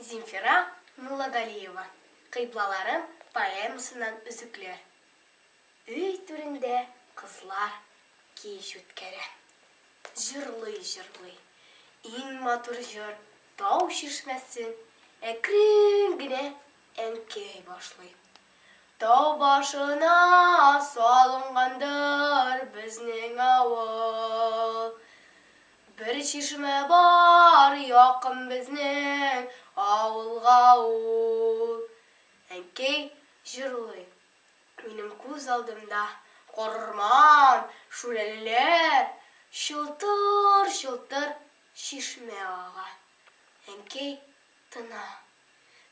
Земфира Муллагалиева Кыйблаларым поэмасыннан өзекләр. Өй түрендә кызлар кич үткәрә. Җырлый-җырлый. Иң матур җыр Тау чишмәсен әкрен генә әнкәй башлый. Тау башына салынгандыр безнең авыл. Бер чишмә бар якын безнең авылга ул. Әнкәй җырлый. Минем күз алдымда карурман, шүрәлеләр, чылтыр-чылтыр чишмә ага. Әнкәй тына.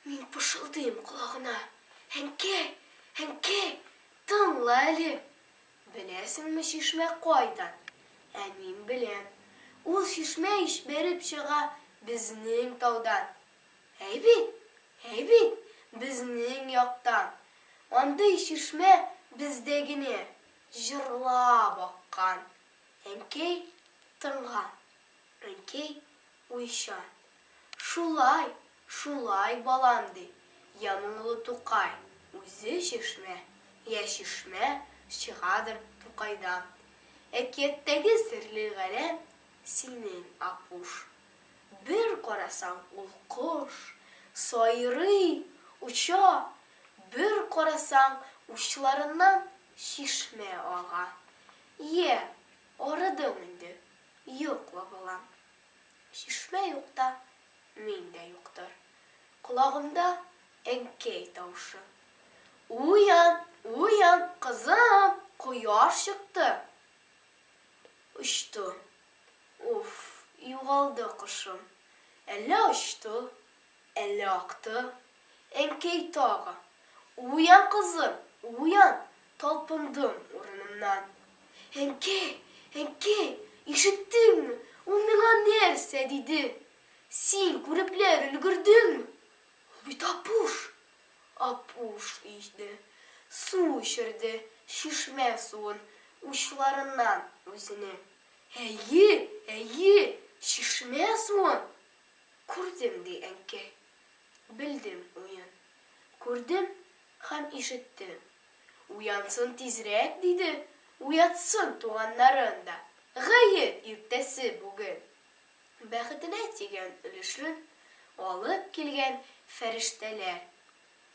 Мин пышылдыйм колагына, Әнкәй, әнкәй, тыңла әле! Беләсеңме чишмә кайдан? Ә мин беләм. Ул чишмә ич бәреп чыга безнең таудан. Әй бит, әй бит, безнең яктан. Андый чишмә бездә генә җырлап аккан. Әнкәй тынган. Әнкәй уйчан. Шулай, шулай, балам, ди, я моңлы Тукай, үзе чишмә, я чишмә чыгадыр Тукайдан. Әкияттәге серле галәм синең, Апуш. Бер карасаң, ул кош, сайрый, оча, бер карасаң, учларыннан чишмә ага. Йә, арыдың инде, йокла, балам. Чишмә юкта мин дә юктыр. Колагымда әнкәй тавышы. Уян, уян, кызым, кояш чыкты. Очты. Уф, югалды кошым. Әллә очты, әллә акты. Әнкәй тагы, Уян, кызым, уян! Талпындым урынымнан. Әнкәй, әнкәй, ишеттеңме, ул миңа нәрсә диде? Син күрепләр өлгердеңме? Ул бит Апуш! Апуш иде. Су эчерде, чишмә суын, учларыннан үзенә. Әйе, әйе, чишмә суын! Күрдем, ди әнкәй. Белдем уен. Күрдем һәм ишеттем. Уянсын тизрәк, диде, уятсын туганнарын да. Гает иртәсе бүген. Бәхетенә тигән өлешен алып килгән фәрештәләр.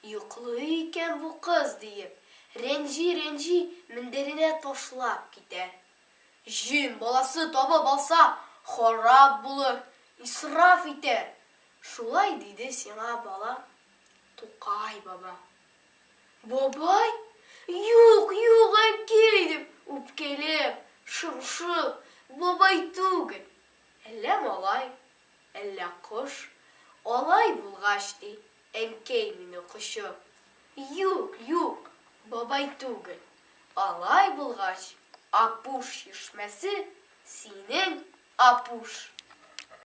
Йоклый икән бу кыз, диеп, рәнҗи-рәнҗи мендәренә ташлап китәр. Җен баласы табып алса, харап булыр, исраф итәр. Шулай диде сиңа, балам, Тукай баба. Бабай? Юк, юк, әнкәй, дип, үпкәләп, шыңшып, бабай түгел. Әллә малай, әллә кош. Алай булгач, ди, әнкәй мине кочып. Юк, юк, бабай түгел. Алай булгач, Апуш чишмәсе синең, Апуш!